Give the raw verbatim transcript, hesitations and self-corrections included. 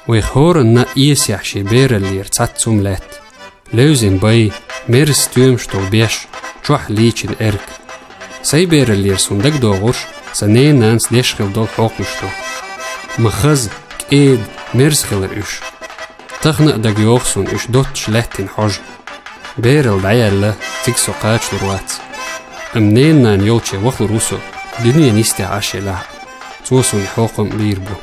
Вай хӀоранна а эсехь шен бераллера цхьацца хӀума лаьтта. Левзина бай, мерза стоьмаш долу беш, чохь лийчина эрг. Сайн бераллера суна дагадогӀуш, сан ненан-нанас деш хилла долу хьокхуьш ду. Ма хаза, кӀеда, мерза хилар уьш. Тахана а дагайогӀу суна уьш доттуш лаьттина хьожа. Бералла дӀаяьлла, цига со кхачалур вац. Амма ненан-нанан йолчу вахалур ву со, дуьненан йистехь Ӏаш елахь а. Цо суна хьокхам а бийр бу.